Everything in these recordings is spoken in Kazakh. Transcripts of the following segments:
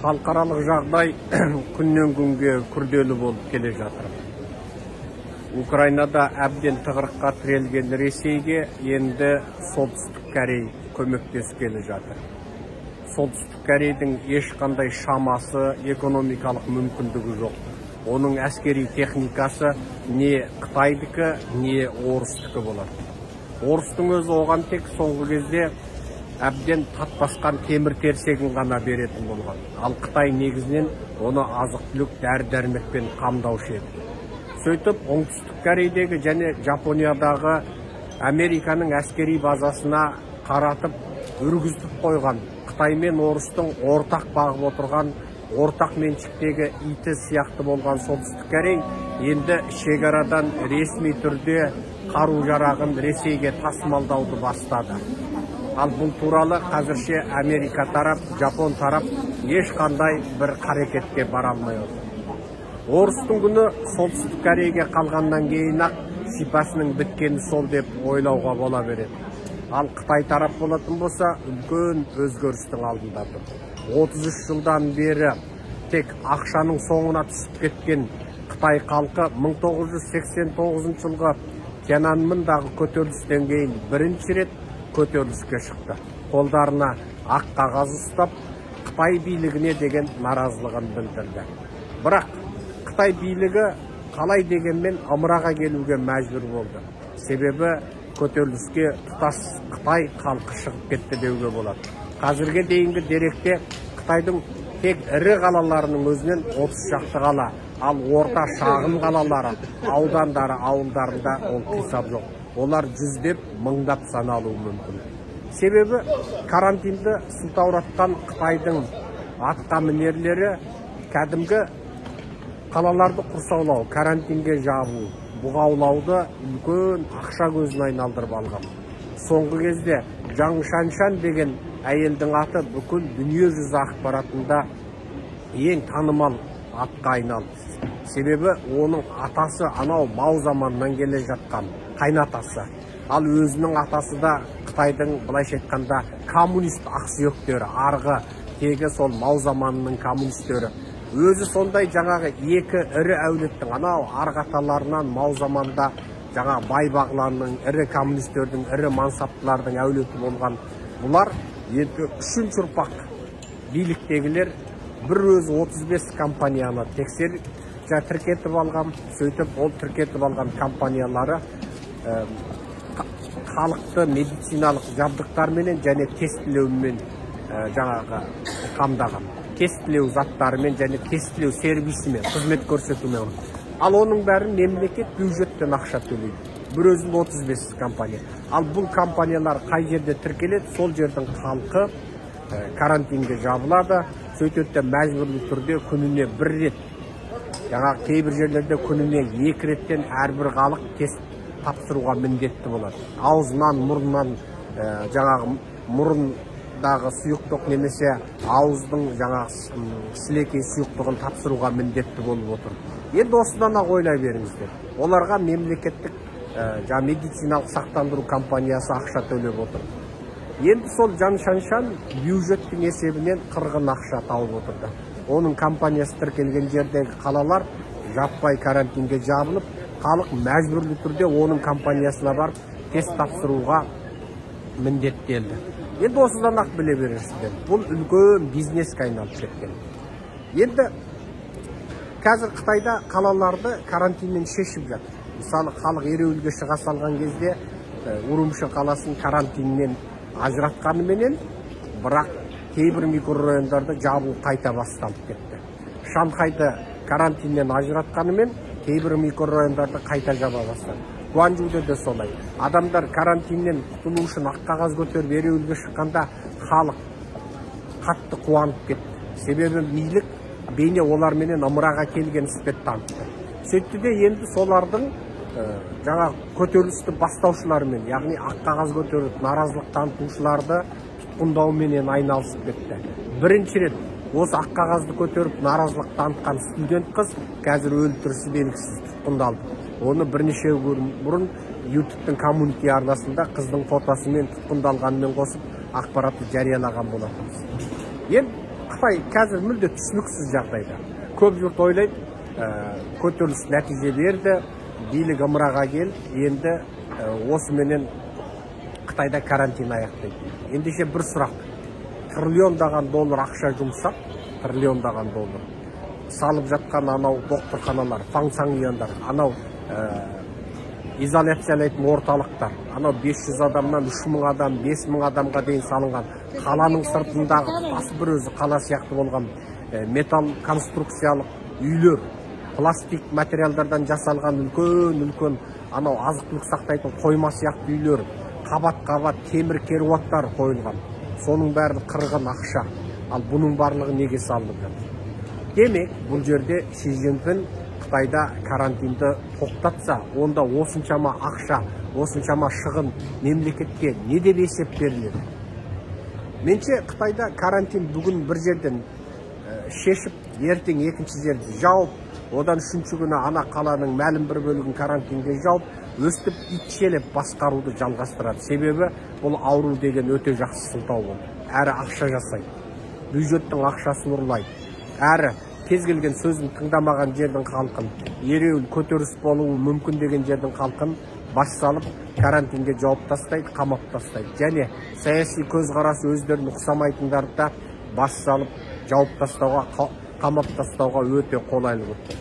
Халықаралық жағдай күннен күнге күрделі болып келе жатыр. Украинада әбден тығырыққа тірелген Ресейге енді Солтүстік Корей көмектесіп келе жатыр. Солтүстік Корейдің ешқандай шамасы, экономикалық мүмкіндігі жоқ. Оның әскери техникасы не Қытайдікі, не орыстікі болады. Орыстың өзі оған тек соңғы кезде әбден татпасқан темір терсегін ғана беретін болған. Ал Қытай негізінен оны азық-түлік, дәрі-дәрмекпен қамдаушы еді. Сөйтіп, Оңтүстік Корейдегі және Жапониядағы Американың әскери базасына қаратып үргізіп қойған Қытай мен орыстың ортақ бағып отырған, ортақ меншіктегі иті сияқты болған Солтүстік Корей енді шекарадан ресми түрде қару-жарағын Ресейге тасымалдауды бастады. Ал бұл туралы қазірше Америка тарап, Жапон тарап ешқандай бір қарекетке бара алмай отыр. Орыстың күні Солтүстік Корейге қалғаннан кейін ақ сипасының біткені сол деп ойлауға бола береді. Ал Қытай тарап болатын болса, үлкен өзгерістің алдында тұр. 33 жылдан бері тек ақшаның соңына түсіп кеткен Қытай халқы 1989 жылғы Тяньаньмэндағы көтерілістен кейін бірінші рет көтеріліске шықты. Қолдарына ақ қағаз ұстап, Қытай билігіне деген наразылығын білдірді. Бірақ Қытай билігі қалай дегенмен ымыраға келуге мәжбүр болды. Себебі көтеріліске тұтас Қытай халқы шығып кетті деуге болады. Қазірге дейінгі деректе Қытайдың тек ірі қалаларының өзінен 30 шақты қала, ал орта шағын қалалары, аудандары, ауылдарында ол қисап жоқ. Олар жүздеп, мыңдап саналуы мүмкін. Себебі карантинді сылтауратқан Қытайдың атқа мінерлері кәдімгі қалаларды құрсаулау, карантинге жабу, бұғаулауды үлкен ақша көзіне айналдырып алған. Соңғы кезде Жаң Шаншан деген әйелдің аты бүкіл дүние жүзі ақпаратында ең танымал атқа айналды. Себебі оның атасы анау Мау заманынан келе жатқан қайнатасы. Ал өзінің атасы да Қытайдың былайша айтқанда коммунист ақсүйектері, арғы тегі сол Мау заманының коммунистері. Өзі сондай жаңағы екі ірі әулеттің анау арғы аталарынан Мау заманда жаңа бай бағланның, ірі коммунистердің, ірі мансаптылардың әулеті болған. Бұлар енді үшінші ұрпақ биліктегілер бір өзі 35 компанияны тексеріп, тіркетіп алған. Сөйтіп ол тіркетіп алған компаниялары халықты медициналық жабдықтарменен және тестілеумен жаңағы қамдаған. Тестілеу заттарымен және тестілеу сервисімен қызмет көрсетумен. Ал оның бәрін мемлекет бюджеттен ақша төлейді. Бір өзінде 35 компания. Ал бұл компаниялар қай жерде тіркеледі, сол жердің халқы карантинге жабылады. Сөйтеді мәжбүрлі түрде күніне бір рет, жаңағы кейбір жерлерде күніне екі реттен әрбір халық тест тапсыруға міндетті болады. Аузынан, мұрнынан, жаңағы мұрындағы сұйықтық немесе ауыздың жаңағы сілекей сұйықтығын тапсыруға міндетті болып отыр. Енді осыдан ақ ойлай беріңіздер. Оларға мемлекеттік жаңа медициналық сақтандыру компаниясы ақша төлеп отыр. Енді сол Жан Шаншан бюджеттің есебінен қырғын ақша тауып отырды. Оның компаниясы тіркелген жердегі қалалар жаппай карантинге жабылып, халық мәжбүрлі түрде оның компаниясына барып тест тапсыруға міндеттелді. Енді осыдан ақ біле бересіздер. Бұл үлкен бизнеске айналып кеткен. Енді қазір Қытайда қалаларды карантиннен шешіп жатыр. Мысалы, халық ереуілге шыға салған кезде Урумши қаласын карантиннен ажыратқаныменен, бірақ кейбір микрорайондарда жабу қайта басталып кетті. Шанхайды карантиннен ажыратқанымен, кейбір микрорайондарды қайта жаба бастады. Гуанчжоуда да солай. Адамдар карантиннен құтылу үшін ақ қағаз көтеріп ереуілге шыққанда халық қатты қуанып кетті. Себебі билік бейне оларменен ымыраға келген іспет танытты. Сөйтті де енді солардың жаңа көтерілісті бастаушылармен, яғни ақ қағаз көтеріп наразылық танытушыларды тұтқындауменен айналысып кетті. Бірінші рет осы ақ қағазды көтеріп наразылық танытқан студент қыз қазір өлі-тірісі белгісіз тұтқындалды. Оны бірнеше күн бұрын YouTube-тің коммунити арнасында қыздың фотосымен тұтқындалғанымен қосып ақпаратты жариялаған болатынбыз. Енді Қытай қазір мүлде түсініксіз жағдайда. Көп жұрт ойлайды, көтеріліс нәтиже берді, билік ымыраға келіп, енді осыменен Қытайда карантин аяқтайды. Ендеше бір сұрақ. Триллиондаған доллар ақша жұмсап, триллиондаған доллар салып жатқан анау докторханалар, фаңсаңияндар, анау изоляциялайтын орталықтар, анау 500 адамнан 3000 адам, 5000 адамға дейін салынған қаланың сыртындағы тұтас бір өзі қала сияқты болған металл конструкциялық үйлер, пластик материалдардан жасалған үлкен-үлкен анау азық-түлік сақтайтын қойма сияқты үйлер, қабат-қабат темір керуаттар қойылған. Соның бәрі қырғын ақша. Ал бұның барлығы неге салынып жатыр? Демек, бұл жерде Си Цзиньпин Қытайда карантинді тоқтатса, онда осыншама ақша, осыншама шығын мемлекетке не деп есеп беріледі? Менше, Қытайда карантин бүгін бір жерден шешіп, ертең екінші жерді жауып, одан үшінші күні ана қаланың мәлім бір бөлігін карантинге жауып, өстіп итшелеп басқаруды жалғастырады. Себебі бұл ауру деген өте жақсы сылтау болды. Әрі ақша жасайды, бюджеттің ақшасын ұрлайды, әрі кез келген сөзін тыңдамаған жердің халқын, ереуіл көтеріліс болуы мүмкін деген жердің халқын бас салып карантинге жауып тастайды, қамап тастайды. Және саяси көзқарасы өздерін ұқсамайтындарды да бас салып жауып тастауға, қамап тастауға өте қолайлы болды.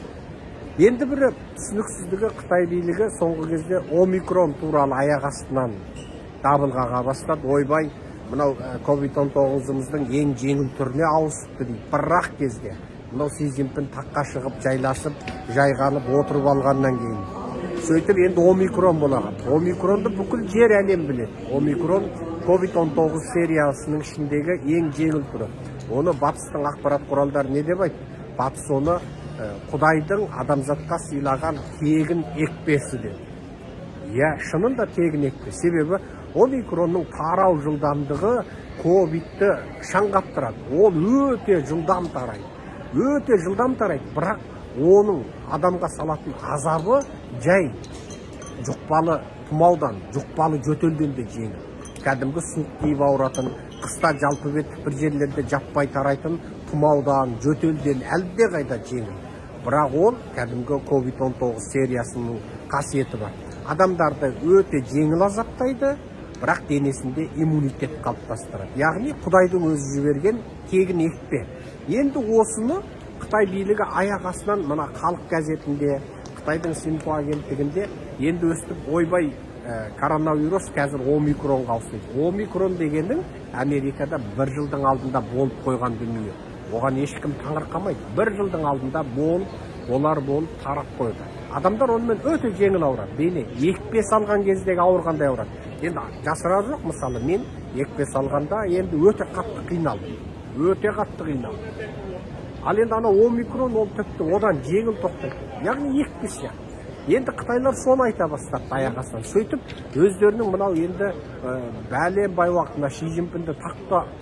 Енді бірі түсініксіздігі, Қытай билігі соңғы кезде омикрон туралы аяқ астынан дабыл қаға бастады. Ойбай, мынау COVID-19-ымыздың ең жеңіл түріне ауысыпты дейді. Бірақ кезде мынау Си Цзиньпин таққа шығып, жайласып, жайғанып отырып алғаннан кейін. Сөйтіп енді омикрон болады. Омикронды бүкіл жер әлем біледі. Омикрон COVID-19 сериясының ішіндегі ең жеңіл түрі. Оны батыстың ақпарат құралдары не деп айтты? Батыс оны Құдайдың адамзатқа сыйлаған тегін екпесі деді. Иә, шынында тегін екпе. Себебі омикронның тарау жылдамдығы ковидті шаң қаптырады. Ол өте жылдам тарайды. Өте жылдам тарайды, бірақ оның адамға салатын азабы жай жұқпалы тұмаудан, жұқпалы жөтелден де жеңіл. Кәдімгі суық тиіп ауыратын, қыста жалпы беттік бір жерлерде жаппай тарайтын тұмаудан, жөтелден әлдеқайда жеңіл. Бірақ ол кәдімгі COVID-19 сериясының қасиеті бар. Адамдарды өте жеңіл азаптайды, бірақ денесінде иммунитет қалыптастырады. Яғни Құдайдың өзі жіберген тегін екпе. Енді осыны Қытай билігі аяқ астынан мына Халық газетінде, Қытайдың Синьхуа агенттігінде енді өстіп ойбай коронавирус қазір омикронға ауысты. Омикрон дегенің Америкада бір жылдың алдында болып қойған дүние. Оған ешкім таңырқамайды. Бір жылдың алдында болып, олар болып тарап қойды. Адамдар онымен өте жеңіл ауырады. Бейне екпе салған кездегі ауырғандай ауырады. Енді жасырар жоқ, мысалы мен екпе салғанда енді өте қатты қиналдым. Өте қатты қиналдым. Ал енді ана омикрон ол тіпті одан жеңіл тоқтайды. Яғни екпе сияқты. Енді қытайлар соны айта бастады аяқ астынан. Сөйтіп өздерінің мынау енді бәленбай уақытында Ши Цзиньпинді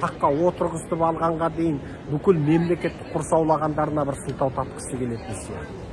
таққа отырғызып алғанға дейін бүкіл мемлекетті құрсаулағандарына бір сылтау тапқысы келетін сияқты.